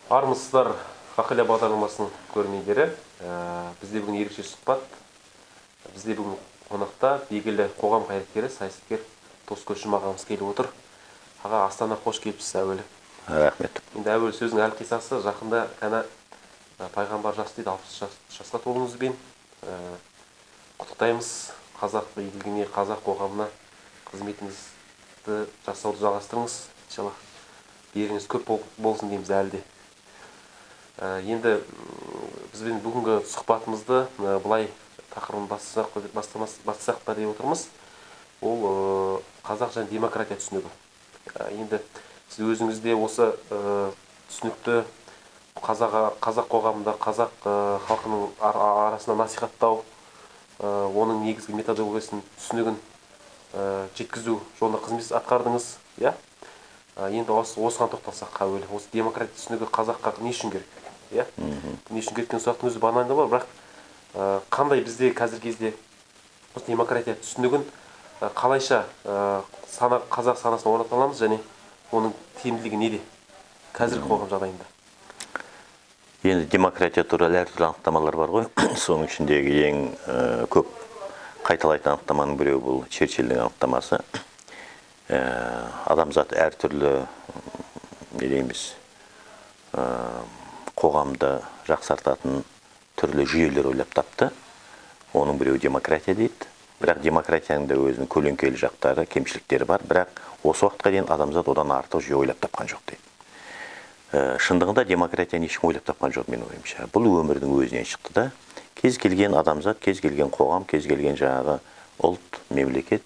Армысыздар, Қақиля бағдарламасының көрермендері. Бізде бүгін ерекше сұхбат. Бізде бүгін қонақта белгілі қоғам қайраткері, саясаткер Дос Көшім ағамыз келіп отыр. Аға, Астана, қош келіпсіз әуелі. Рахмет. Енді әуелі сөздің әлқисасы, жақында ғана пайғамбар жас дейді, 60 жасқа толуыңызбен құттықтаймыз. Қазақ игілігіне, қазақ қоғамына қызметіңізді жасауды жалғастырыңыз. Иншалла, беріңіз көп болсын дейміз әлі де. Енді бізбен бүгінгі сұхбатымызды былай тақырыбын бастасақ па деп отырмыз. Ол қазақ және демократия түсінігі. Енді сіз өзіңіз де осы түсінікті қазақ қоғамында, қазақ халқының арасында насихаттау, оның негізгі методологиясын, түсінігін жеткізу жолында қызмет атқардыңыз, иә? Енді осыған тоқталсақ әуелі. Осы демократия түсінігі қазаққа не үшін керек? Иә? Не үшін керек деген сұрақтың өзі банальды бар, бірақ қандай бізде қазіргі кезде осы демократия түсінігін қалайша қазақ санасына орната аламыз және оның тиімділігі неде қазіргі қоғам жағдайында? Енді демократия туралы әртүрлі анықтамалар бар ғой. Соның ішіндегі ең көп қайталайтын анықтаманың біреуі бұл Черчилльдің анықтамасы. Адамзат әртүрлі, не дейміз, қоғамды жақсартатын түрлі жүйелер ойлап тапты. Оның біреуі демократия дейді. Бірақ демократияның да өзінің көлеңкелі жақтары, кемшіліктері бар. Бірақ осы уақытқа дейін адамзат одан артық жүйе ойлап тапқан жоқ дейді. Шындығында демократияны ешкім ойлап тапқан жоқ, менің ойымша. Бұл өмірдің өзінен шықты да. Кез келген адамзат, кез келген қоғам, кез келген жаңағы ұлт, мемлекет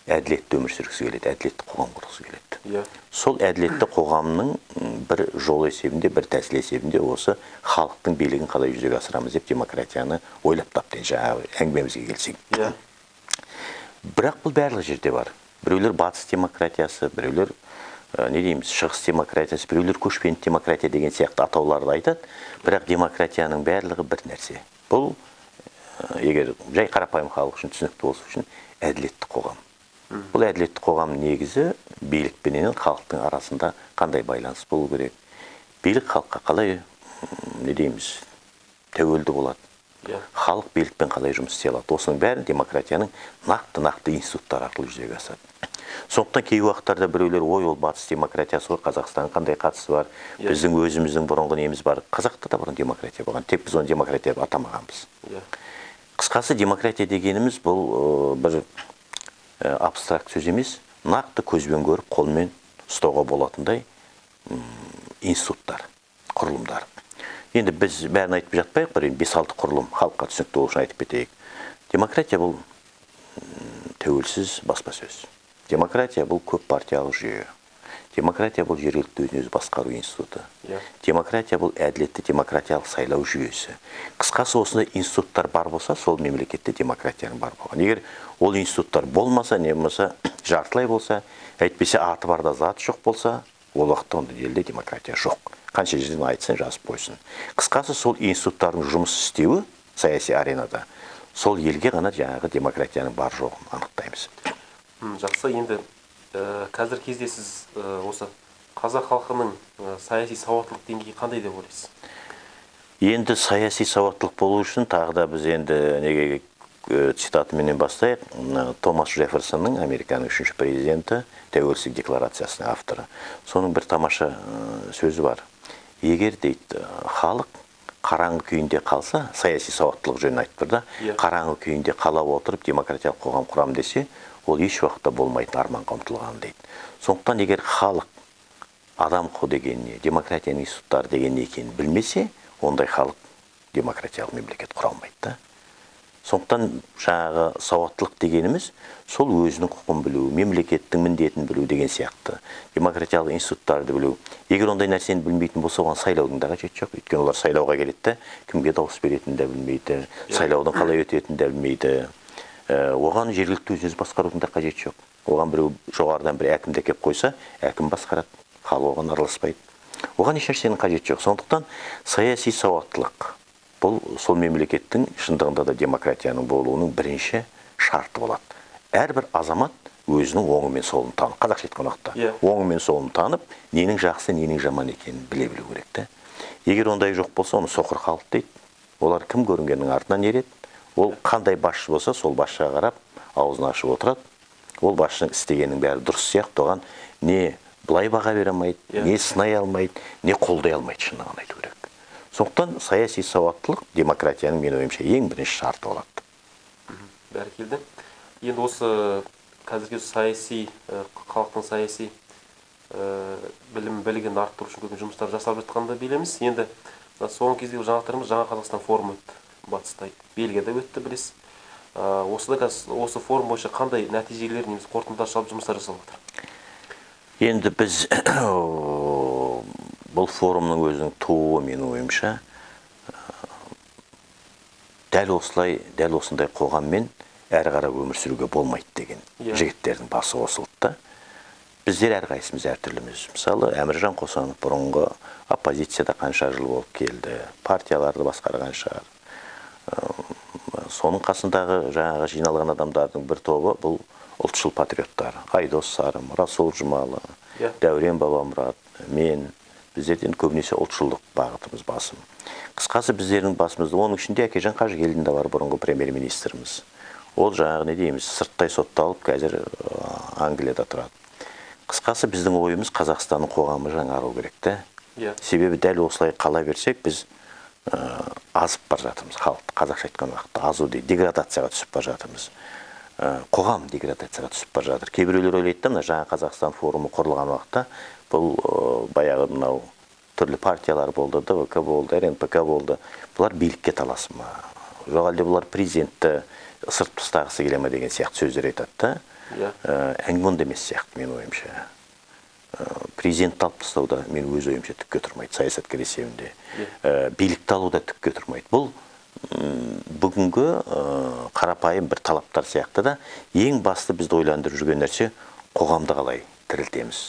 әділетті өмір сүргісі келеді, әділетті қоғам құрғысы келеді. Сол әділетті қоғамның бір жол есебінде, бір тәсіл есебінде осы халықтың билігін қалай жүзеге асырамыз деп демократияны ойлап тапты, енді жаңағы әңгімемізге келсек. Бірақ бұл барлық жерде бар. Біреулер батыс демократиясы, біреулер не дейміз, шығыс демократиясы, біреулер көшпенді демократия деген сияқты атауларды айтады. Бірақ демократияның барлығы бір нәрсе. Бұл егер жай қарапайым халық үшін түсінікті болу үшін әділетті қоғам. Бұл әділетті қоғам негізі билік пенен халықтың арасында қандай байланыс болу керек? Билік халыққа қалай, не дейміз, тәуелді болады? Халық билікпен қалай жұмыс істей алады? Осының бәрін демократияның нақты-нақты институттары арқылы жүзеге асады. Сондықтан кей уақыттарда біреулер, ой, ол батыс демократиясы ғой, Қазақстанның қандай қатысы бар? Біздің өзіміздің бұрынғы неміз бар. Қазақта да бұрын демократия болған, тек біз оны демократия деп атамағанбыз. Қысқасы, демократия дегеніміз бұл бір абстракт сөз емес, нақты көзбен көріп, қолмен ұстауға болатындай институттар, құрылымдар. Енді біз бәрін айтып жатпайық, бір енді бес-алты құрылым халыққа түсінікті болу үшін айтып кетейік. Демократия бұл тәуелсіз баспасөз. Демократия бұл көп партиялық жүйе. Демократия бұл жергілікті өзін өзі басқару институты. Демократия бұл әділетті демократиялық сайлау жүйесі. Қысқасы, осындай институттар бар болса, сол мемлекетте демократияның бар болған. Егер ол институттар болмаса, не болмаса жартылай болса, әйтпесе аты бар да заты жоқ болса, ол уақытта ондай елде демократия жоқ. Қанша жерден айтсын, жазып қойсын. Қысқасы, сол институттардың жұмыс істеуі саяси аренада, сол елге ғана жаңағы демократияның бар жоғын анықтаймыз. Жақсы, енді қазіргі кезде сіз осы қазақ халқының саяси сауаттылық деңгейі қандай деп ойлайсыз? Енді саяси сауаттылық болу үшін тағы да біз енді неге цитатаменен бастайық. Томас Джефферсонның, Американың үшінші президенті, тәуелсіздік декларациясының авторы. Соның бір тамаша сөзі бар. Егер дейді, халық қараңғы күйінде қалса, саяси сауаттылық жөнін айтып тұр да, қараңғы күйінде қала отырып демократиялық қоғам құрам десе, ол еш уақытта болмайтын арманға ұмтылған дейді. Сондықтан егер халық адам құқы деген не, демократияның институттары деген не екенін білмесе, ондай халық демократиялық мемлекет құра алмайды да. Сондықтан жаңағы сауаттылық дегеніміз сол өзінің құқын білу, мемлекеттің міндетін білу деген сияқты, демократиялық институттарды білу. Егер ондай нәрсені білмейтін болса, оған сайлаудың да қажеті жоқ. Өйткені олар сайлауға келеді де, кімге дауыс беретінін де білмейді, сайлаудың қалай өтетінін де білмейді. Оған жергілікті өзін өзі басқарудың да қажеті жоқ. Оған біреу жоғарыдан бір әкімді әкеліп қойса, әкім басқарады, халық оған араласпайды. Оған еш нәрсенің қажеті жоқ. Сондықтан саяси сауаттылық бұл сол мемлекеттің шындығында да демократияның болуының бірінші шарты болады. Әрбір азамат өзінің оңы мен солын танып, қазақша айтқан уақытта, оңы мен солын танып, ненің жақсы, ненің жаман екенін біле білу керек те. Егер ондай жоқ болса, оны соқыр халық дейді. Олар кім көрінгеннің артынан ереді. Ол қандай басшы болса, сол басшыға қарап аузын ашып отырады. Ол басшының істегенінің бәрі дұрыс сияқты, оған не былай баға бере алмайды, не сынай алмайды, не қолдай алмайды, шындығын айту керек. Сондықтан саяси сауаттылық демократияның, менің ойымша, ең бірінші шарты болады. Бәрекелді. Енді осы қазіргі саяси, халықтың саяси білім білігін арттыру үшін көп жұмыстар жасалып жатқанын да білеміз. Енді мына соңғы кездегі жаңалықтарымыз, Жаңа Қазақстан форумы өтті батыста, Бельгияда өтті, білесіз. Осыда қазір осы форум бойынша қандай нәтижелер немесе қорытындылар шығарып, жұмыстар жасалып жатыр? Енді біз бұл форумның өзінің тууы, менің ойымша, дәл осылай, дәл осындай қоғаммен әрі қарай өмір сүруге болмайды деген жігіттердің басы қосылды да. Біздер әрқайсымыз әртүрліміз. Мысалы, Әміржан Қосанов бұрынғы оппозицияда қанша жыл болып келді, партияларды басқарған шығар. Соның қасындағы жаңағы жиналған адамдардың бір тобы бұл ұлтшыл патриоттар. Айдос Сарым, Расул Жұмалы, Дәурен Бабамұрат, мен, біздерден көбінесе ұлтшылдық бағытымыз басым. Қысқасы, біздердің басымызда, оның ішінде Әкежан Қажыгелдин де бар, бұрынғы премьер-министріміз. Ол жаңағы не дейміз, сырттай сотталып, қазір Англияда тұрады. Қысқасы, біздің ойымыз Қазақстанның қоғамы жаңару керек те. Себебі дәл осылай қала берсек, біз азып бара жатырмыз. Халық қазақша айтқан уақытта азу дейді, деградацияға түсіп бара жатырмыз. Қоғам деградацияға түсіп бара жатыр. Кейбіреулер ойлайды да, мына Жаңа Қазақстан форумы құрылған уақытта бұл баяғы мынау түрлі партиялар болды, ДВК болды, РНПК болды. Бұлар билікке таласы ма? Жоқ әлде бұлар президентті ысырып тастағысы келе ма деген сияқты сөздер айтады да. Әңгіме онда емес сияқты, менің ойымша. Президентті алып тастауда, мен өз ойымша, түкке тұрмайды саясаткер есебінде. Билікті алу да түкке тұрмайды. Бұл бүгінгі қарапайым бір талаптар сияқты да. Ең басты бізді ойландырып жүрген нәрсе: қоғамды қалай тірілтеміз,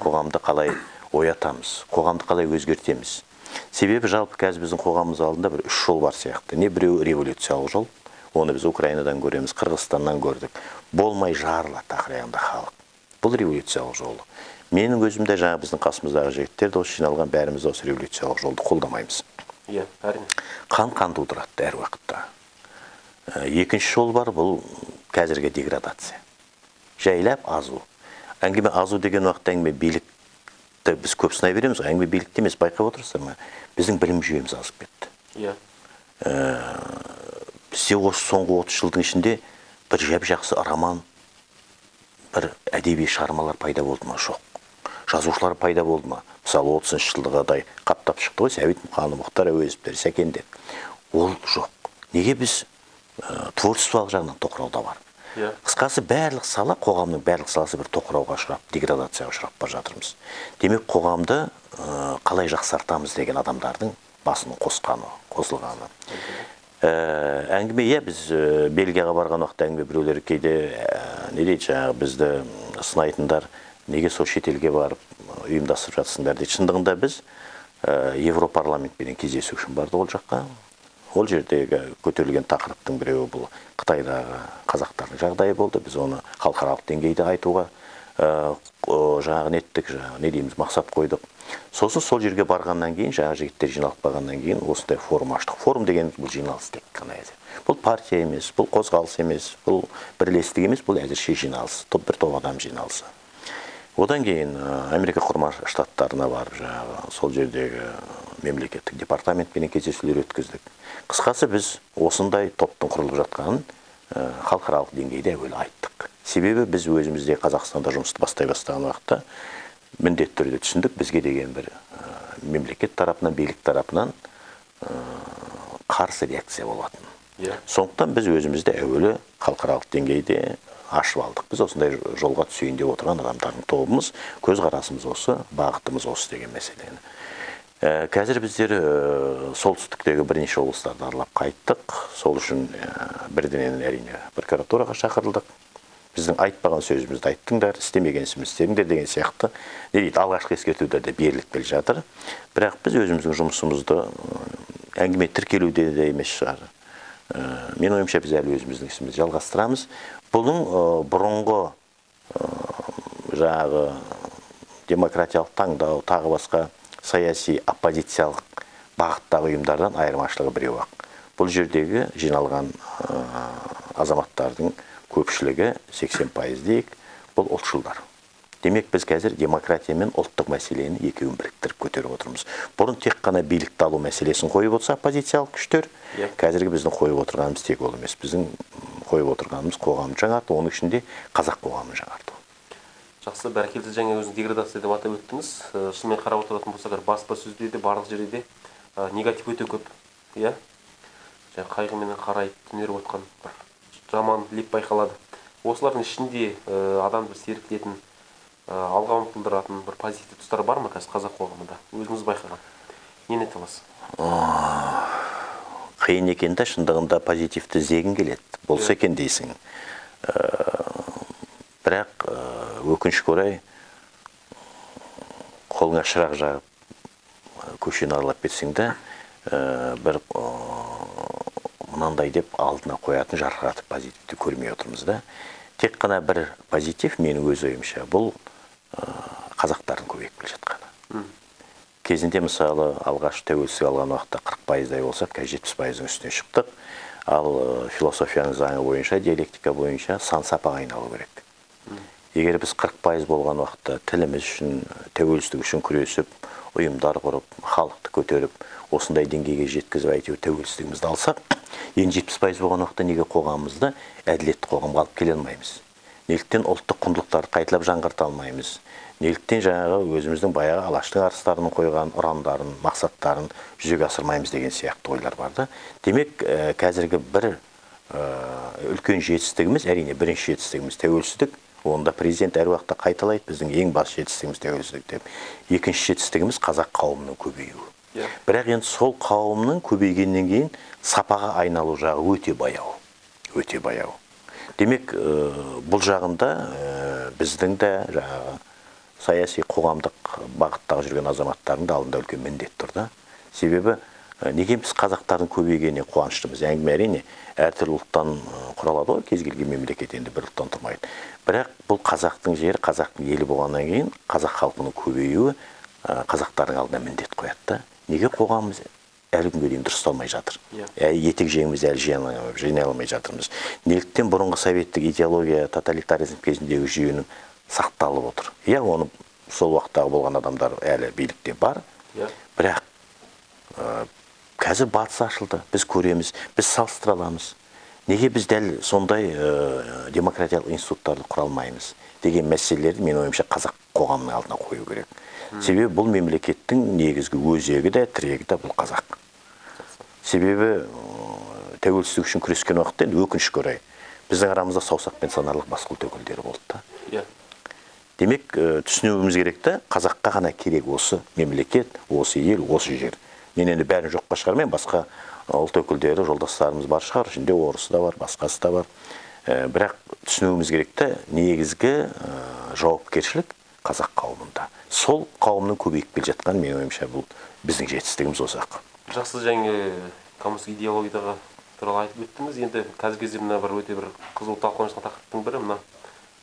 қоғамды қалай оятамыз, қоғамды қалай өзгертеміз. Себебі жалпы қазір біздің қоғамымыз алдында бір үш жол бар сияқты. Не біреу революциялық жол, оны біз Украинадан көреміз, Қырғызстаннан көрдік, болмай жарылады ақыр аяғында халық. Бұл революциялық жолы. Менің өзім де, жаңа біздің қасымыздағы жігіттер де, осы жиналған бәріміз осы революциялық жолды қолдамаймыз. Иә, әрине. Қан қан тудырады әр уақытта. Екінші жол бар, бұл қазіргі деградация, жайлап азу. Әңгіме азу деген уақытта әңгіме билікті біз көп сынай береміз ғой, әңгіме билікте емес. Байқап отырсыздар ма, біздің білім жүйеміз азып кетті. Бізде осы соңғы 30 жылдың ішінде бір жап жақсы роман, бір әдеби шығармалар пайда болды ма? Жоқ. Жазушылар пайда болды ма? Мысалы, 30-жылдығыдай қаптап шықты ғой Сәбит Мұқанов, Мұхтар Әуезовтер, Сәкендер. Ол жоқ. Неге? Біз творчестволық жағынан тоқырауда бар. Қысқасы, барлық сала, қоғамның барлық саласы бір тоқырауға ұшырап, деградацияға ұшырап бара жатырмыз. Демек, қоғамды қалай жақсартамыз деген адамдардың басының қосқаны, қосылғаны. Әңгіме, иә, біз Бельгияға барған уақытта әңгіме біреулер кейде не дейді, жаңағы бізді сынайтындар, неге сол шетелге барып ұйымдастырып жатсыңдар дейді. Шындығында біз Европарламентпенен кездесу үшін бардық ол жаққа. Ол жердегі көтерілген тақырыптың біреуі бұл Қытайдағы қазақтардың жағдайы болды. Біз оны халықаралық деңгейде айтуға жаңағы неттік, жаңағы не дейміз, мақсат қойдық. Сосын сол жерге барғаннан кейін, жаңағы жігіттер жиналып барғаннан кейін осындай форум аштық. Форум деген бұл жиналыс тек қана әзір. Бұл партия емес, бұл қозғалыс емес, бұл бірлестік емес, бұл әзірше жиналыс, топ, бір топ адам жиналысы. Одан кейін Америка Құрама Штаттарына барып, жаңағы сол жердегі мемлекеттік департаментпенен кездесулер өткіздік. Қысқасы, біз осындай топтың құрылып жатқанын халықаралық деңгейде әуелі айттық. Себебі біз өзімізде Қазақстанда жұмысты бастай бастаған уақытта міндетті түрде түсіндік, бізге деген бір мемлекет тарапынан, билік тарапынан қарсы реакция болатын. Сондықтан біз өзімізді әуелі халықаралық деңгейде ашып алдық. Біз осындай жолға түсейін деп отырған адамдардың тобымыз, көзқарасымыз осы, бағытымыз осы деген мәселені. Қазір біздер солтүстіктегі бірнеше облыстарды аралап қайттық. Сол үшін бірденен әрине прокуратураға шақырылдық. Біздің айтпаған сөзімізді айттыңдар, істемеген ісімізді істедіңдер деген сияқты, не дейді, алғашқы ескертулер де беріліп келе жатыр. Бірақ біз өзіміздің жұмысымызды, әңгіме тіркелуде де емес шығар. Менің ойымша, біз әлі өзіміздің ісімізді жалғастырамыз. Бұның бұрынғы жаңағы демократиялық таңдау, тағы басқа саяси оппозициялық бағыттағы ұйымдардан айырмашылығы біреу-ақ. Бұл жердегі жиналған азаматтардың көпшілігі 80% дейік, бұл ұлтшылдар. Демек, біз қазір демократия мен ұлттық мәселені екеуін біріктіріп көтеріп отырмыз. Бұрын тек қана билікті алу мәселесін қойып отырса оппозициялық күштер, қазіргі біздің қойып отырғанымыз тек ол емес. Біздің қойып отырғанымыз қоғамды жаңарту, оның ішінде қазақ қоғамын жаңарту. Жақсы, бәрекелді, жаңа өзіңіз деградация деп атап өттіңіз. Шынымен қарап отыратын болсақ, баспасөзде де, барлық жерде де негатив өте көп. Иә? Жаңа қайғыменен қарай түнеріп отқан бір жаман леп байқалады. Осылардың ішінде адамды серіктетін, алға ұмтылдыратын бір позитивті тұстар бар ма қазір қазақ қоғамында? Өзіңіз байқаған. Нені айта аласыз? Қиын екен де, шындығында позитивті іздегің келеді. Болса екен дейсің. Бірақ өкінішке орай қолыңа шырақ жағып көшені аралап кетсең де, бір мынандай деп алдына қоятын жарқыратып позитивті көрмей отырмыз да. Тек қана бір позитив менің өз ойымша, бұл қазақтардың көбейіп келе жатқаны. Кезінде мысалы алғаш тәуелсіздік алған уақытта 40%-дай болсақ, қазір 70%-ның үстіне шықтық. Ал философияның заңы бойынша, диалектика бойынша сан сапаға айналу керек. Егер біз 40% болған уақытта тіліміз үшін, тәуелсіздік үшін күресіп, ұйымдар құрып, халықты көтеріп, осындай деңгейге жеткізіп, әйтеуір тәуелсіздігімізді алсақ, енді 70% болған уақытта неге қоғамымызды әділетті қоғамға алып келе алмаймыз? Неліктен ұлттық құндылықтарды қайталап жаңғырта алмаймыз? Неліктен жаңағы өзіміздің баяғы Алаштың арыстарының қойған ұрандарын, мақсаттарын жүзеге асырмаймыз деген сияқты ойлар бар да. Демек, қазіргі бір үлкен жетістігіміз, әрине бірінші жетістігіміз тәуелсіздік. Онда президент әр уақытта қайталайды, біздің ең басты жетістігіміз тәуелсіздік деп. Екінші жетістігіміз қазақ қауымының көбеюі. Бірақ енді сол қауымның көбейгеннен кейін сапаға айналу жағы өте баяу. Өте баяу. Демек, бұл жағында біздің де жаңағы саяси қоғамдық бағыттағы жүрген азаматтардың да алдында үлкен міндет тұр да. Себебі неге біз қазақтардың көбейгеніне қуаныштымыз? Әңгіме әрине әртүрлі ұлттан құралады ғой, кез келген мемлекет енді бір ұлттан тұрмайды. Бірақ бұл қазақтың жері, қазақтың елі болғаннан кейін қазақ халқының көбеюі қазақтардың алдына міндет қояды да. Неге қоғамымыз әлі күнге дейін дұрысталмай жатыр? Етек жеңіміз әлі жинай алмай жатырмыз. Неліктен бұрынғы советтік идеология, тоталитаризм кезіндегі жүйенің сақталып отыр? Иә, оны сол уақыттағы болған адамдар әлі билікте бар. Бірақ қазір батыс ашылды, біз көреміз, біз салыстыра аламыз. Неге біз дәл сондай демократиялық институттарды құра алмаймыз деген мәселелерді менің ойымша қазақ қоғамының алдына қою керек. Себебі бұл мемлекеттің негізгі өзегі де, тірегі де бұл қазақ. Себебі тәуелсіздік үшін күрескен уақытта енді өкінішке орай біздің арамызда саусақпен санарлық басқа ұлт өкілдері болды да. Демек, түсінуіміз керек та, қазаққа ғана керек осы мемлекет, осы ел, осы жер. Мен енді бәрін жоққа шығармаймын, басқа ұлт өкілдері, жолдастарымыз бар шығар, ішінде орысы да бар, басқасы да бар. Бірақ түсінуіміз керек та, негізгі жауапкершілік қазақ қауымында. Сол қауымның көбейіп келе жатқан, менің ойымша, бұл біздің жетістігіміз осы-ақ. Жақсы, жаңа коммунистік идеологиядағы туралы айтып өттіңіз. Енді қазіргі кезде мына бір өте бір қызу талқыланып жатқан тақырыптың бірі мына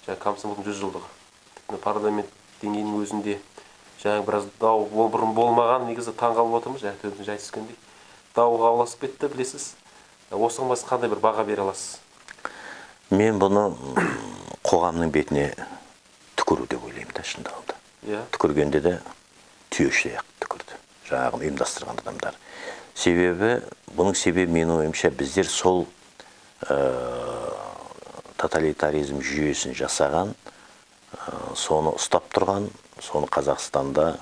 жаңа комсомолдың 100 жылдығы. Тіпті парламент деңгейінің өзінде жаңа біраз дау бұрын болмаған, негізі таңғалып отырмыз, жаңа төбемізден жай түскендей. Дауға ұласып кетті, білесіз. Осыған басқа қандай бір баға бере аласыз? Мен бұны қоғамның бетіне түкіру деп ойлаймын да, шындығында. Түкіргенде де түйешей ақ түкірді, жаңағыны ұйымдастырған адамдар. Себебі, бұның себебі менің ойымша біздер сол тоталитаризм жүйесін жасаған, соны ұстап тұрған, соны Қазақстанда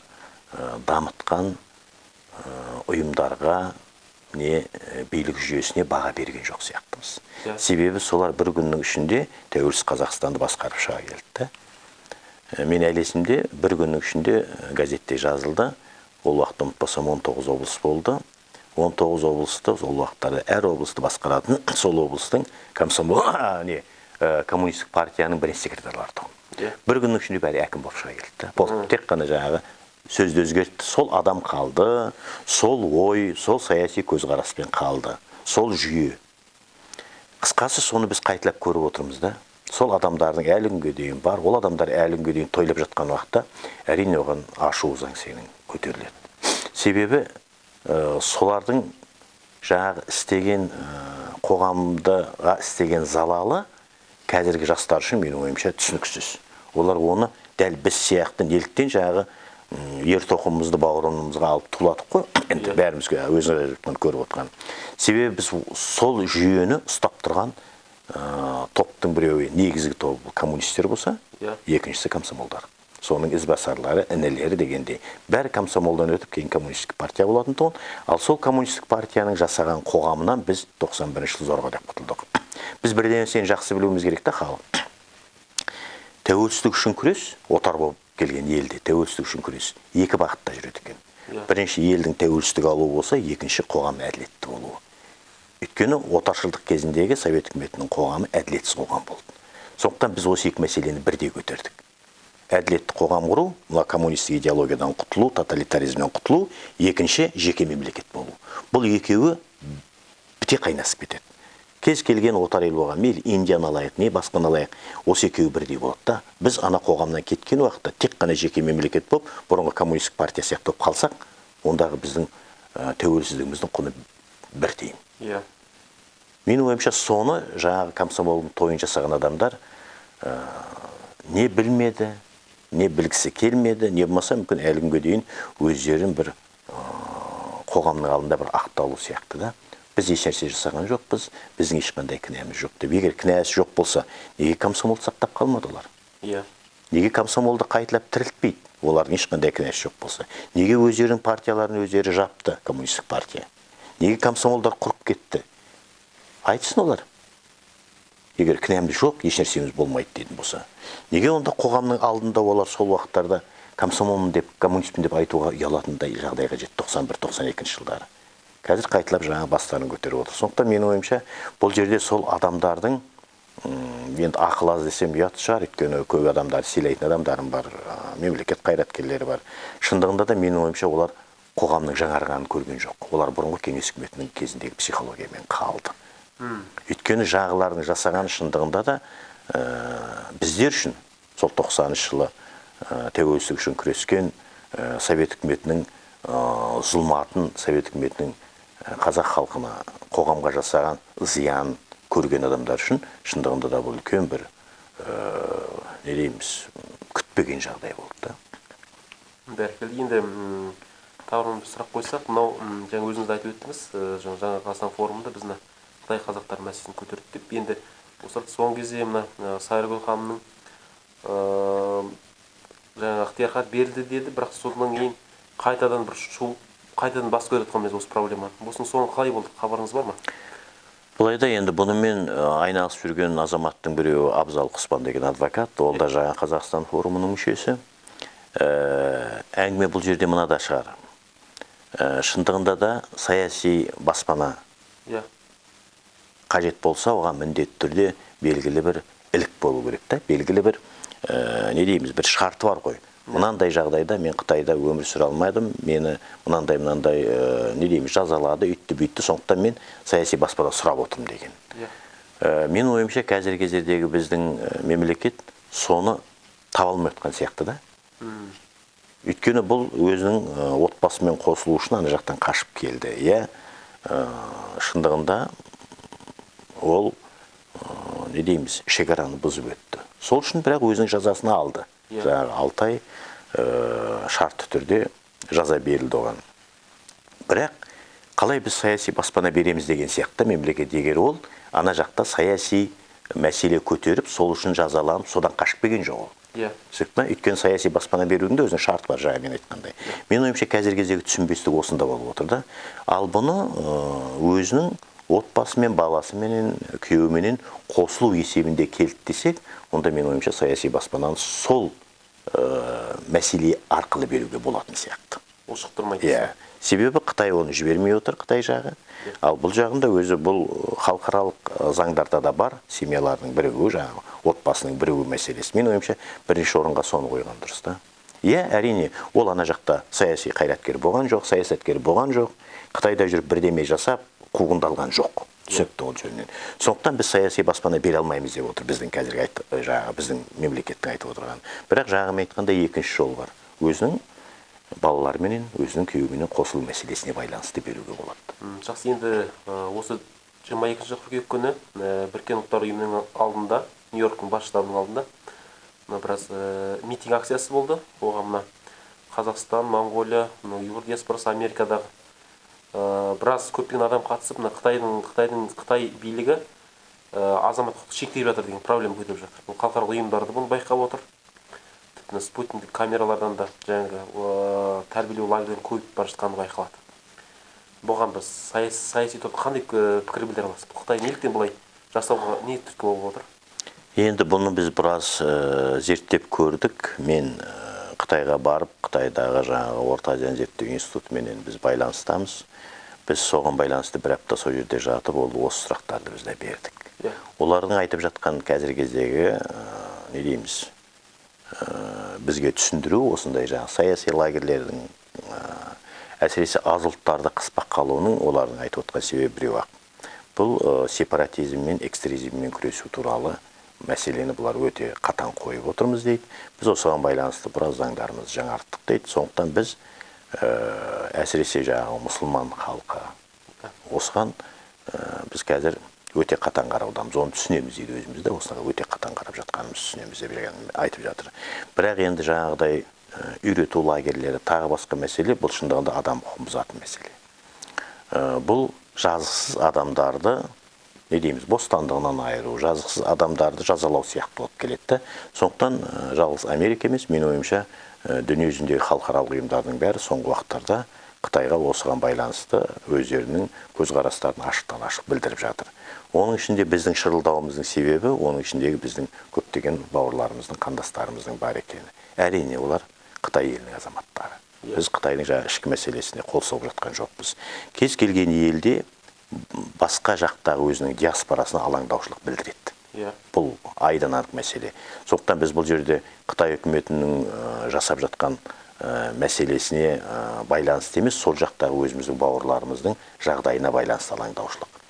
дамытқан ұйымдарға не билік жүйесіне баға берген жоқ сияқтымыз. Себебі солар бір күннің ішінде тәуелсіз Қазақстанды басқарып шыға келді да. Мен әлі есімде, бір күннің ішінде газетте жазылды. Ол уақытта ұмытпасам 19 облыс болды. 19 облысты, сол уақыттарда әр облысты басқаратын сол облыстың комсомол, не, коммунистік партияның бірінші секретарлары тұғын. Бір күннің ішінде бәрі әкім болып шыға келді да. Болды, тек қана жаңағы сөзді өзгертті. Сол адам қалды, сол ой, сол саяси көзқараспен қалды, сол жүйе. Қысқасы, соны біз қайталап көріп отырмыз да. Сол адамдардың әлі күнге дейін бар, ол адамдар әлі күнге дейін тойлап жатқан уақытта әрине оған ашу ызаң сенің көтеріледі. Себебі Солардың жаңағы істеген, қоғамға істеген залалы қазіргі жастар үшін, менің ойымша, түсініксіз. Олар оны дәл біз сияқты неліктен жаңағы ер тоқымымызды бауырымызға алып тулатып қой, енді бәрімізге өзіңіз көріп отырған. Себебі біз сол жүйені ұстап тұрған топтың біреуі, негізгі тобы коммунистер болса, екіншісі комсомолдар. Соның ізбасарлары, інілері дегендей. Бәрі комсомолдан өтіп, кейін коммунистік партия болатын тұғын. Ал сол коммунистік партияның жасаған қоғамынан біз 91 жылы зорға деп құтылдық. Біз бірден сен жақсы білуіміз керек та, халық. Тәуелсіздік үшін күрес, отар болып келген елде тәуелсіздік үшін күрес екі бағытта жүреді екен. Бірінші елдің тәуелсіздік алуы болса, екінші қоғам әділетті болуы. Өйткені отаршылдық кезіндегі Совет үкіметінің қоғамы әділетсіз қоғам болды. Сондықтан біз осы екі мәселені бірдей көтердік. Әділетті қоғам құру, мына коммунистік идеологиядан құтылу, тоталитаризмнен құтылу, екінші жеке мемлекет болу. Бұл екеуі біте қайнасып кетеді. Кез келген отар ел болған, мейлі Индияны алайық, не басқаны алайық, осы екеуі бірдей болады да. Біз ана қоғамнан кеткен уақытта тек қана жеке мемлекет болып, бұрынғы коммунистік партия сияқты болып қалсақ, ондағы біздің тәуелсіздігіміздің құны бір тиын. Менің ойымша, соны жаңағы комсомолдың тойын жасаған адамдар не білмеді, не білгісі келмеді, не болмаса мүмкін әлі күнге дейін өздерін бір қоғамның алдында бір ақталу сияқты да. Біз ешнәрсе жасаған жоқпыз, біздің ешқандай кінәміз жоқ деп. Егер кінәсі жоқ болса, неге комсомолды сақтап қалмады олар? Неге комсомолды қайталап тірілтпейді? Олардың ешқандай кінәсі жоқ болса. Неге өздерінің партияларын өздері жапты, коммунистік партия? Неге комсомолдар құрып кетті? Айтсын олар. Егер кінәміз жоқ, ешнәрсеміз болмайды дейтін болса. Неге онда қоғамның алдында олар сол уақыттарда комсомолмын деп, коммунистпін деп айтуға ұялатындай жағдайға жетті 91-92 жылдары. Қазір қайталап жаңа бастарын көтеріп отыр. Сондықтан менің ойымша, бұл жерде сол адамдардың, енді ақыл аз десем ұят шығар, өйткені көп адамдар сыйлайтын адамдарым бар, мемлекет қайраткерлері бар. Шындығында да менің ойымша, олар қоғамның жаңарғанын көрген жоқ. Олар бұрынғы кеңес үкіметінің кезіндегі психологиямен қалды. Өйткені жағылардың жасаған шындығында да, біздер үшін сол 90 жылы, тәуелсіздік үшін күрескен, Совет үкіметінің, зұлматын, Совет үкіметінің, қазақ халқына, қоғамға жасаған зиян көрген адамдар үшін шындығында да бұл үлкен бір, не дейміз, күтпеген жағдай болды да. Бәрекелді. Енді, тағы бір сұрақ қойсақ, мынау, жаңа өзіңіз айтып өттіңіз, жаңа Қазақстан форумында біз мына Қытай қазақтар мәселесін көтердік деп. Енді осы соңғы кезде мына, Сайыргүл ханымның, жаңағы ықтияр хат берілді деді, бірақ содан кейін қайтадан бір шу, қайтадан бас көтеріп жатқан осы проблема. Осының соңы қалай болды, хабарыңыз бар ма? Былай да енді бұнымен айналысып жүрген азаматтың біреуі Абзал Құспан деген адвокат, ол да жаңа Қазақстан форумының мүшесі. Әңгіме бұл жерде мынада шығар. Шындығында да саяси баспана қажет болса, оған міндетті түрде белгілі бір ілік болу керек та, белгілі бір, не дейміз, бір шарты бар ғой. Мынандай жағдайда мен Қытайда өмір сүре алмадым, мені мынандай, мынандай, не дейміз, жазалады, үйтті, бүйтті, сондықтан мен саяси баспана сұрап отырмын деген. Менің ойымша, қазіргі кездегі біздің мемлекет соны таба алмай отқан сияқты да. Өйткені бұл өзінің отбасымен қосылу үшін ана жақтан қашып келді. Иә, шындығында ол, не дейміз, шекараны бұзып өтті. Сол үшін бірақ өзінің жазасын алды. Жаңағы 6 ай, шартты түрде жаза берілді оған. Бірақ қалай біз саяси баспана береміз деген сияқты мемлекет, егер ол ана жақта саяси мәселе көтеріп, сол үшін жазаланып, содан қашып келген жоқ ол. Түсінікті ма? Өйткені саяси баспана берудің де өзінің шарты бар, жаңа мен айтқандай. Менің ойымша, қазіргі кездегі түсінбестік осында болып отыр да. Ал бұны, өзінің отбасымен, баласыменен, күйеуіменен қосылу есебінде келді десек, онда менің ойымша саяси баспананы сол, мәселе арқылы беруге болатын сияқты. Ушықтырмайды. Иә. Себебі Қытай оны жібермей отыр, Қытай жағы. Ал бұл жағында өзі бұл халықаралық заңдарда да бар, семьялардың бірігуі, жаңағы отбасының бірігу мәселесі. Менің ойымша, бірінші орынға соны қойған дұрыс та. Иә, әрине, ол ана жақта саяси қайраткер болған жоқ, саясаткер болған жоқ, Қытайда жүріп бірдеме жасап, қуғындалған жоқ. Түсінікті ол жөнінен. Сондықтан біз саяси баспана бере алмаймыз деп отыр біздің қазіргі жаңағы біздің мемлекеттің айтып отырғаны. Бірақ жаңағы мен айтқандай екінші жол бар. Өзінің Балаларменен, өзінің күйеуіменен қосылу мәселесіне байланысты беруге болады. Жақсы, енді осы 22 қыркүйек күні Біріккен Ұлттар Ұйымының алдында, Нью-Йорктың бас штабының алдында мына біраз митинг акциясы болды. Оған мына Қазақстан, Моңғолия, мына ұйғыр диаспорасы, Америкадағы біраз көптеген адам қатысып, мына Қытай билігі азамат құқықты шектеп жатыр деген проблема көтеріп жатыр. Бұл халықаралық ұйымдар да бұны байқап отыр. Тіпті спутниктік камералардан да жаңағы тәрбиелеу лагерьлерінің көбейіп бара жатқаны байқалады. Бұған біз саяси топ қандай пікір білдіре аласыз? Қытай неліктен бұлай жасауға не түрткі болып отыр? Енді бұны біз біраз зерттеп көрдік. Мен Қытайға барып, Қытайдағы жаңағы Орта Азияны зерттеу институтыменен біз байланыстамыз. Біз соған байланысты бір апта сол жерде жатып, ол осы сұрақтарды біз де бердік. Олардың айтып жатқан қазіргі кездегі, не дейміз, бізге түсіндіру осындай жаңағы саяси лагерьлердің, әсіресе аз ұлттарды қыспаққа алуының олардың айтып отқан себебі біреу-ақ. Бұл сепаратизм мен экстремизммен күресу туралы мәселені бұлар өте қатаң қойып отырмыз дейді. Біз осыған байланысты біраз заңдарымызды жаңарттық дейді. Сондықтан біз әсіресе жаңағы мұсылман халқы осыған біз қазір өте қатаң қараудамыз, оны түсінеміз дейді, өзіміз де осыған өте қатаң қарап жатқанымызды түсінеміз деп айтып жатыр. Бірақ енді жаңағыдай үйрету лагерлері тағы басқа мәселе, бұл шындығында адам құқығын бұзатын мәселе. Бұл жазықсыз адамдарды, не дейміз, бостандығынан айыру, жазықсыз адамдарды жазалау сияқты болып келеді де. Сондықтан жалғыз Америка емес, менің ойымша, дүние жүзіндегі халықаралық ұйымдардың бәрі соңғы уақыттарда Қытайға осыған байланысты өздерінің көзқарастарын ашықтан ашық білдіріп жатыр. Оның ішінде біздің шырылдауымыздың себебі, оның ішіндегі біздің көптеген бауырларымыздың, қандастарымыздың бар екені. Әрине, олар Қытай елінің азаматтары. Біз Қытайдың жаңа ішкі мәселесіне қол соғып жатқан жоқпыз. Кез келген елде басқа жақтағы өзінің диаспорасына алаңдаушылық білдіреді. Бұл айдан анық мәселе. Сондықтан біз бұл жерде Қытай үкіметінің жасап жатқан мәселесіне байланысты емес, сол жақтағы өзіміздің бауырларымыздың жағдайына байланысты алаңдаушылық.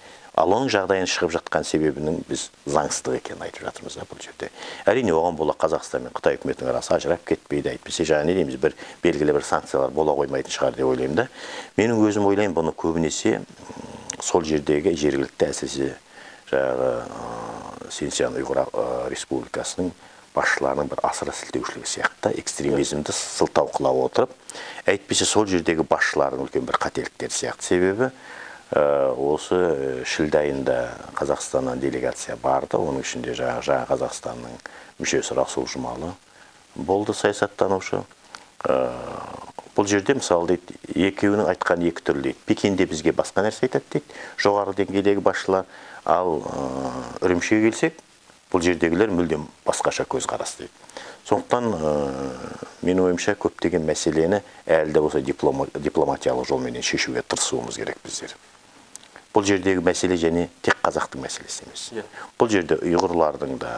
Ал оның жағдайын шығып жатқан себебінің біз заңсыздық екенін айтып жатырмыз да бұл жерде. Әрине, оған бола Қазақстан мен Қытай үкіметінің арасы ажырап кетпейді, әйтпесе жаңа не дейміз, бір белгілі бір санкциялар бола қоймайтын шығар деп ойлаймын да. Менің өзім ойлаймын, бұны көбінесе сол жердегі жергілікті, әсіресе жаңағы Синьцзян Ұйғыр Республикасының басшыларының бір асыра сілтеушілігі сияқты экстремизмді сылтау қыла отырып, әйтпесе сол жердегі басшылардың үлкен бір қателіктері сияқты. Себебі осы шілде айында Қазақстаннан делегация барды, оның ішінде жаңа Қазақстанның мүшесі Расул Жұмалы болды, саясаттанушы. Бұл жерде мысалы дейді, екеуінің айтқан екі түрлі дейді. Пекинде бізге басқа нәрсе айтады дейді, жоғары деңгейдегі басшылар. Ал Үрімшіге келсек, бұл жердегілер мүлдем басқаша көзқарас дейді. Сондықтан менің ойымша көптеген мәселені әлі де болса дипломатиялық жолменен шешуге тырысуымыз керек біздер. Бұл жердегі мәселе және тек қазақтың мәселесі емес. Бұл жерде ұйғырлардың да,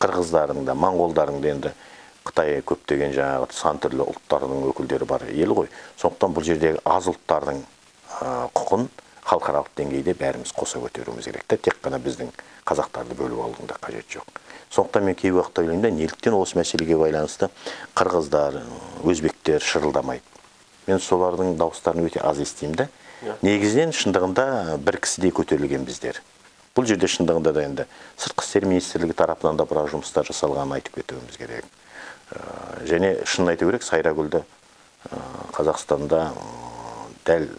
қырғыздардың да, моңғолдардың да, енді Қытай көптеген жаңағы сан түрлі ұлттардың өкілдері бар ел ғой. Сондықтан бұл жердегі аз ұлттардың құқын халықаралық деңгейде бәріміз қоса көтеруіміз керек те, тек қана біздің қазақтарды бөліп алудың да қажеті жоқ. Сондықтан мен кей уақытта ойлаймын да, неліктен осы мәселеге байланысты қырғыздар, өзбектер шырылдамайды. Мен солардың дауыстарын өте аз естимін да. Негізінен шындығында бір кісідей көтерілген біздер. Бұл жерде шындығында да енді Сыртқы істер министрлігі тарапынан да біраз жұмыстар жасалғанын айтып кетуіміз керек. Және шынын айту керек, Сайрагүлді Қазақстанда дәл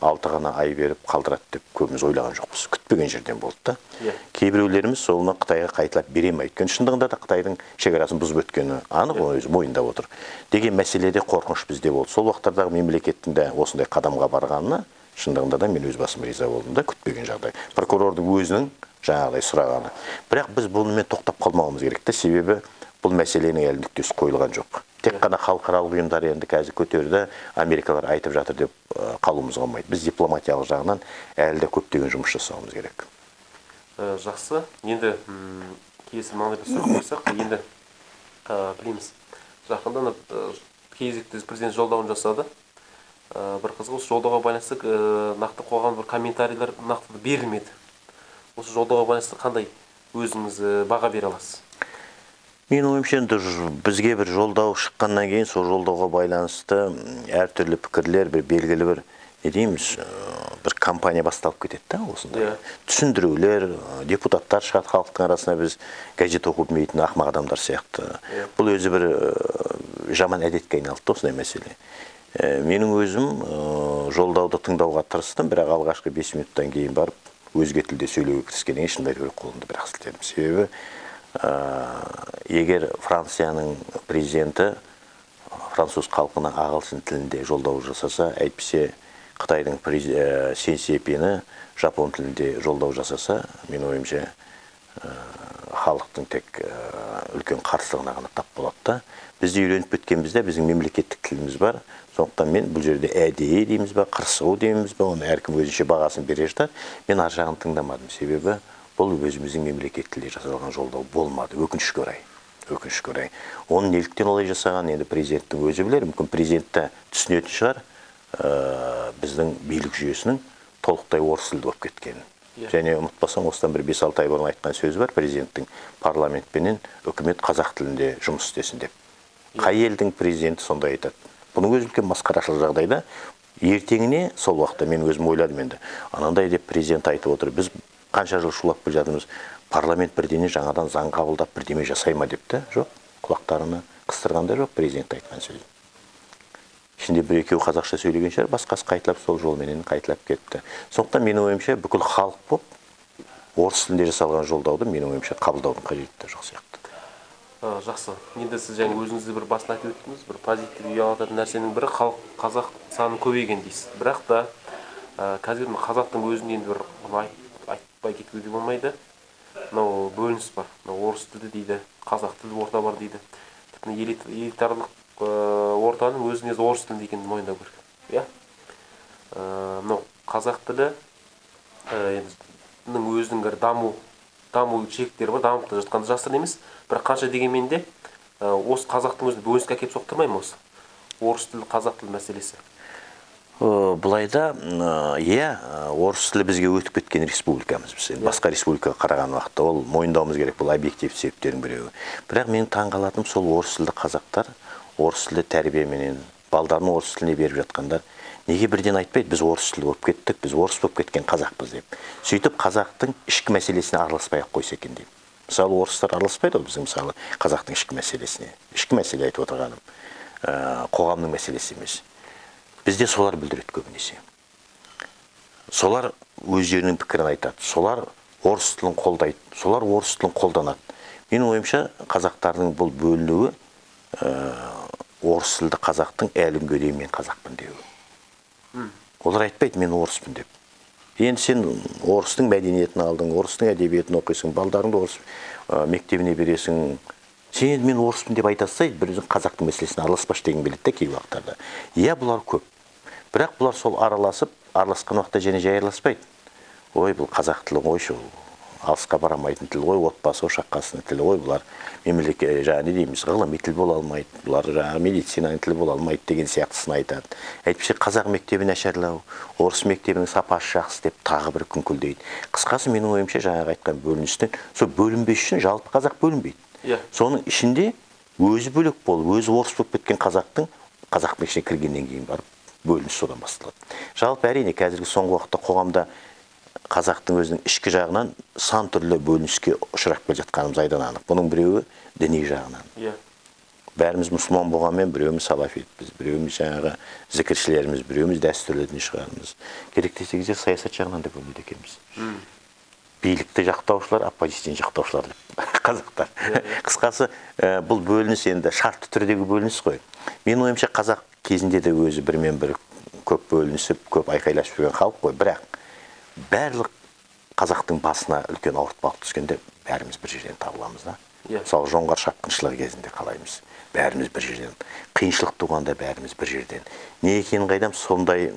6 ғана ай беріп қалдырады деп көбіміз ойлаған жоқпыз. Күтпеген жерден болды да. Кейбіреулеріміз соны Қытайға қайталап бере ме? Өйткені шындығында да Қытайдың шекарасын бұзып өткені анық, оны өзі мойындап отыр. Деген мәселеде қорқыныш бізде болды. Сол уақыттардағы мемлекеттің де осындай қадамға барғанына шындығында да мен өз басым риза болдым да, күтпеген жағдай. Прокурордың өзінің жаңағыдай сұрағаны. Бірақ біз бұнымен тоқтап қалмауымыз керек те, себебі бұл мәселенің әлі нүктесі қойылған жоқ. Тек қана халықаралық ұйымдар енді қазір көтерді, америкалар айтып жатыр деп қалуымызға болмайды. Біз дипломатиялық жағынан әлі де көптеген жұмыс жасауымыз керек. Жақсы. Енді келесі мынандай бір сұрақ қойсақ, енді білеміз. Жақында кезекті президент жолдауын жасады. Бір қызығы, осы жолдауға байланысты нақты қоғам бір комментарийлер нақты берілмеді. Осы жолдауға байланысты қандай өзіңіз баға бере аласыз? Менің ойымша, енді бізге бір жолдау шыққаннан кейін сол жолдауға байланысты әртүрлі пікірлер, бір белгілі бір, не дейміз, бір кампания басталып кетеді да, осындай. Түсіндірулер, депутаттар шығады халықтың арасына, біз газет оқып білмейтін ақымақ адамдар сияқты. Бұл өзі бір жаман әдетке айналды да осындай мәселе. Менің өзім жолдауды тыңдауға тырыстым, бірақ алғашқы 5 минуттан кейін барып өзге тілде сөйлеуге кіріскеннен кейін шынымды айту керек, қолымды бірақ сілтедім. Себебі егер Францияның президенті француз халқына ағылшын тілінде жолдау жасаса, әйтпесе Қытайдың Си Цзиньпині жапон тілінде жолдау жасаса, менің ойымша, халықтың тек үлкен қарсылығына ғана тап болады да. Біз де үйреніп кеткенбіз де, біздің мемлекеттік тіліміз бар. Сондықтан мен бұл жерде әдейі дейміз ба, қырсығу дейміз ба, оны әркім өзінше бағасын бере жатады. Мен ар жағын тыңдамадым, себебі бұл өзіміздің мемлекеттік тілде жасалған жолдау болмады, өкінішке орай. Өкінішке орай. Оны неліктен олай жасаған, енді президенттің өзі білер, мүмкін президент те түсінетін шығар, біздің билік жүйесінің толықтай орыс тілді болып кеткенін. Және ұмытпасам, осыдан бір 5-6 ай бұрын айтқан сөзі бар президенттің: парламент пенен үкімет қазақ тілінде жұмыс істесін деп. Қай елдің президенті сондай айтады? Бұның өзі үлкен масқарашылық жағдайда. Ертеңіне сол уақытта мен өзім ойладым енді, анандай деп президент айтып отыр, біз қанша жыл шулап келе жатырмыз, парламент бірдеңе жаңадан заң қабылдап бірдеме жасай ма деп те, жоқ, құлақтарына қыстырған да жоқ президент айтқан сөзін. Ішінде бір екеуі қазақша сөйлеген шығар, басқасы қайталап сол жолменен қайталап кетті. Сондықтан менің ойымша, бүкіл халық болып орыс тілінде жасалған жолдауды, менің ойымша, қабылдаудың қажеті де жоқ сияқты. Жақсы. Енді сіз жаңа өзіңіз де бір басын айтып өттіңіз, бір позитив ұялататын нәрсенің бірі халық, қазақ саны көбейген дейсіз. Бірақ та қазір мына қазақтың өзінде енді бір бұны айтпай кетуге де болмайды. Мынау бөлініс бар. Мынау орыс тілді дейді, қазақ тілді орта бар дейді. Тіпті элитарлық ортаның өзі негізі орыс тілінде екенін мойындау керек. Иә? Мынау қазақ тілі енді өзінің бір даму шектері бар, дамып та жатқаны жасырын емес. Бірақ қанша дегенмен де, осы қазақтың өзін бөлініске әкеліп соқтырмай ма осы орыс тілі, қазақ тілі мәселесі? Былай да, иә, орыс тілі бізге өтіп кеткен республикамыз біз. Енді басқа республикаға қараған уақытта ол мойындауымыз керек, бұл объективті себептердің біреуі. Бірақ менің таңғалатыным, сол орыс тілді қазақтар, орыс тілді тәрбиеменен балдарын орыс тіліне беріп жатқандар неге бірден айтпайды, біз орыс тілді болып кеттік, біз орыс болып кеткен қазақпыз деп. Сөйтіп қазақтың ішкі мәселесіне араласпай ақ қойса екен деймін. Мысалы, орыстар араласпайды ғой біздің, мысалы, қазақтың ішкі мәселесіне. Ішкі мәселе айтып отырғаным, қоғамның мәселесі емес. Бізде солар бүлдіреді көбінесе. Солар өздерінің пікірін айтады, солар орыс тілін қолдайды, солар орыс тілін қолданады. Менің ойымша, қазақтардың бұл бөлінуі, орыс тілді қазақтың әлі күнге дейін мен қазақпын деуі. Олар айтпайды мен орыспын деп. Енді сен орыстың мәдениетін алдың, орыстың әдебиетін оқисың, балдарыңды орыс мектебіне бересің. Сен енді мен орыспын деп айта салсай, бір өзің қазақтың мәселесіне араласпашы деген келеді де кей уақыттарда. Иә, бұлар көп. Бірақ бұлар сол араласып, араласқан уақытта және жай араласпайды. Ой, бұл қазақ тілі ғой, ол алысқа барамайтын тіл ғой, отбасы ошақ қасының тілі ғой, бұлар мемлекет, жаңа не дейміз, ғылыми тіл бола алмайды, бұлар жаңағы медицинаның тілі бола алмайды деген сияқтысын айтады. Әйтпесе қазақ мектебі нашарлау, орыс мектебінің сапасы жақсы деп тағы бір күңкілдейді. Қысқасы, менің ойымша, жаңағы айтқан бөліністен, сол бөлінбес үшін жалпы қазақ бөлінбейді. Соның ішінде өзі бөлек болып, өзі орыс болып кеткен қазақтың қазақ ішіне кіргеннен кейін барып бөлініс содан басталады. Жалпы әрине қазіргі соңғы уақытта қоғамда қазақтың өзінің ішкі жағынан сан түрлі бөлініске ұшырап келе жатқанымыз айдан анық. Бұның біреуі діни жағынан. Бәріміз мұсылман болғанмен біреуіміз салафитпіз, біреуіміз жаңағы зікіршілеріміз, біреуіміз дәстүрлі дін шығармыз. Керек десеңіздер, саясат жағынан да бөлінеді екенбіз. Билікті жақтаушылар, оппозицияны жақтаушылар деп қазақтар. Қысқасы, бұл бөлініс енді шартты түрдегі бөлініс қой. Менің ойымша, қазақ кезінде де өзі бірімен бірі көп бөлінісіп, көп айқайласып жүрген халық қой. Бірақ барлық қазақтың басына үлкен ауыртпалық түскенде бәріміз бір жерден табыламыз да. Мысалы, жоңғар шапқыншылығы кезінде қалаймыз, бәріміз бір жерден. Қиыншылық туғанда бәріміз бір жерден. Не екенін қайдам, сондай,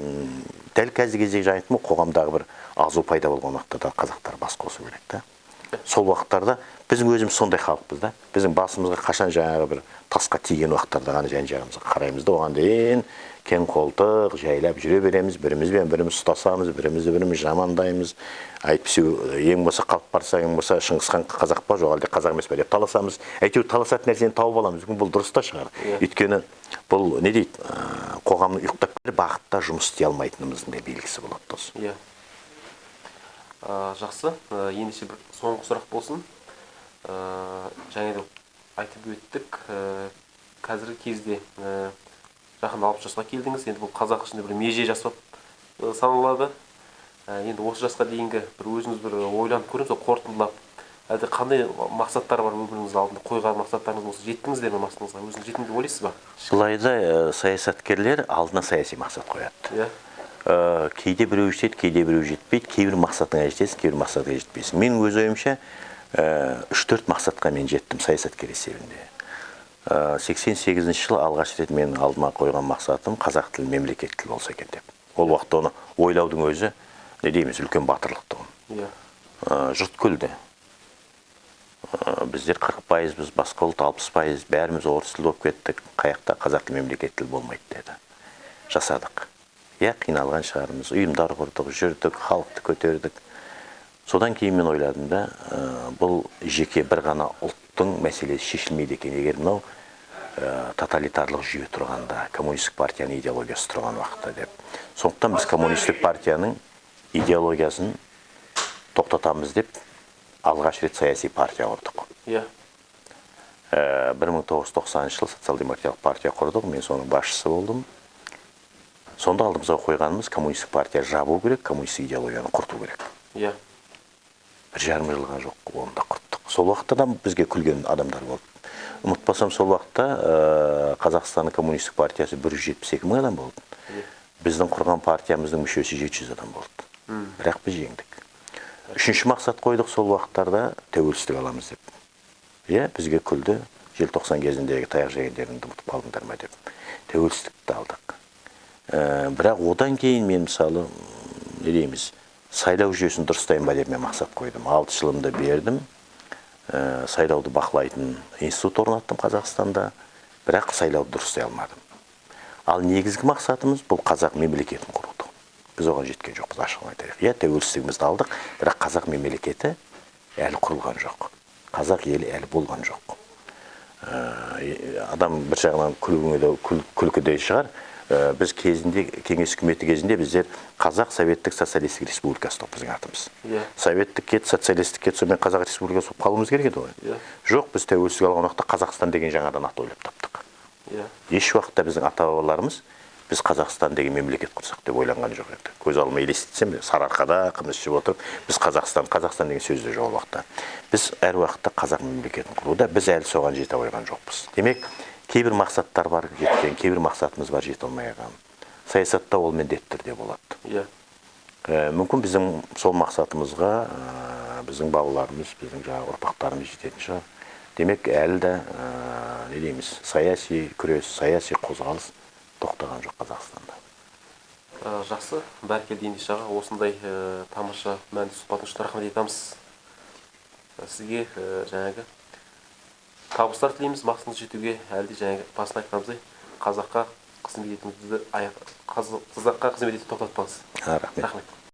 дәл қазіргі кездегі жаңа айттым ғой, қоғамдағы бір азу пайда болған уақытта да қазақтар бас қосу керек та. Сол уақыттарда біздің өзіміз сондай халықпыз да. Біздің басымызға қашан жаңағы бір тасқа тиген уақыттарда ғана жан жағымызға қараймыз да, оған дейін Кең қолтық жайлап жүре береміз, бірімізбен біріміз ұстасамыз, бірімізді біріміз жамандаймыз. Әйтпесе ең болса қалып барса, ең болса Шыңғыс хан қазақ па, жоқ әлде қазақ емес па деп таласамыз. Әйтеуір таласатын нәрсені тауып аламыз. Мүмкін бұл дұрыс та шығар. Өйткені бұл не дейді, қоғамның ұйықтап бір бағытта жұмыс істей алмайтынымыздың да белгісі болады, дос. Иә. Жақсы. Ендеше бір соңғы сұрақ болсын. Жаңа да айтып өттік. Қазіргі кезде жақында 60 жасқа келдіңіз. Енді бұл қазақ ішінде бір меже жас болып саналады. Енді осы жасқа дейінгі бір өзіңіз бір ойланып көріңіз, қорытындылап. Әлде қандай мақсаттар бар өміріңіздің алдында, қойған мақсаттарыңыз болса, жеттіңіздер ме мақсатыңызға? Өзіңіз жеттім деп ойлайсыз ба? Былай да, саясаткерлер алдына саяси мақсат қояды. Кейде біреу жетеді, кейде біреу жетпейді, кейбір мақсатыңа жетесің, кейбір мақсатыңа жетпейсің. Менің өз ойымша, 3-4 мақсатқа мен жеттім саясаткер есебінде. 88 жылы алғаш рет менің алдыма қойған мақсатым қазақ тілі мемлекеттік тіл болса екен деп. Ол уақытта оны ойлаудың өзі, не дейміз, үлкен батырлық тұғын. Жұрт күлді. Біздер 40%-быз, басқа ұлт 60%, бәріміз орыс тілді болып кеттік, қаяқта қазақ тілі мемлекеттік тіл болмайды деді. Жасадық. Иә, қиналған шығармыз, ұйымдар құрдық, жүрдік, халықты көтердік. Содан кейін мен ойладым да, бұл жеке бір ғана ұлттың мәселесі шешілмейді екен. Егер мынау тоталитарлық жүйе тұрғанда, коммунистік партияның идеологиясы тұрған уақытта деп. Сондықтан біз коммунистік партияның идеологиясын тоқтатамыз деп алғаш рет саяси партия құрдық. 1990 жылы социал-демократиялық партия құрдық, мен соның басшысы болдым. Сонда алдымызға қойғанымыз коммунистік партия жабу керек, коммунистік идеологияны құрту керек. 1,5 жылға жоқ, оны да құрттық. Сол уақытта да бізге күлген адамдар болды. Ұмытпасам, сол уақытта Қазақстанның коммунистік партиясы 172 мың адам болды. Біздің құрған партиямыздың мүшесі 700 адам болды. Бірақ біз жеңдік. Үшінші мақсат қойдық сол уақыттарда, тәуелсіздік аламыз деп. Иә, бізге күлді, желтоқсан кезіндегі таяқ жегендеріңді ұмытып қалдыңдар ма деп. Тәуелсіздікті алдық. Бірақ одан кейін мен мысалы, не дейміз, сайлау жүйесін дұрыстайын ба деп мен мақсат қойдым. 6 жылымды бердім. Сайлауды бақылайтын институт орнаттым Қазақстанда, бірақ сайлауды дұрыстай алмадым. Ал негізгі мақсатымыз бұл қазақ мемлекетін құру. Біз оған жеткен жоқпыз, ашығын айтайық. Иә, тәуелсіздігімізді алдық, бірақ қазақ мемлекеті әлі құрылған жоқ. Қазақ елі әлі болған жоқ. Адам бір жағынан күлкіңе де, күлкі де шығар. Біз кезінде, кеңес үкіметі кезінде біздер Қазақ Советтік Социалистік Республикасы топ біздің атымыз. Советтік кет, социалистік кет, сонымен Қазақ Республикасы болып қалуымыз керек еді ғой. Жоқ, біз тәуелсіздік алған уақытта Қазақстан деген жаңадан ат ойлап таптық. Еш уақытта біздің ата-бабаларымыз біз Қазақстан деген мемлекет құрсақ деп ойланған жоқ еді. Көз алдыма елестетсем, Сарыарқада қымыз ішіп отырып, біз Қазақстан, Қазақстан деген сөз де жоқ ол уақытта. Біз әр уақытта қазақ мемлекетін құруда, біз әлі соған жете қойған жоқпыз. Демек, кейбір мақсаттар бар жеткен, кейбір мақсатымыз бар жете алмай қалған. Саясатта ол міндетті түрде болады. Мүмкін біздің сол мақсатымызға, біздің балаларымыз, біздің жаңағы ұрпақтарымыз жететін шығар. Демек, әлі де, не дейміз, саяси күрес, саяси қозғалыс тоқтаған жоқ Қазақстанда. Жақсы, бәрекелді ендеше аға, осындай тамаша мәнді сұхбатыңыз үшін рахмет айтамыз. Сізге жаңағы табыстар тілейміз, мақсатыңызға жетуге, әлі де жаңағы басында айтқанымыздай қазаққа қызмет етуіңізді қазаққа қызмет етуді тоқтатпаңыз. Рахмет. Рахмет.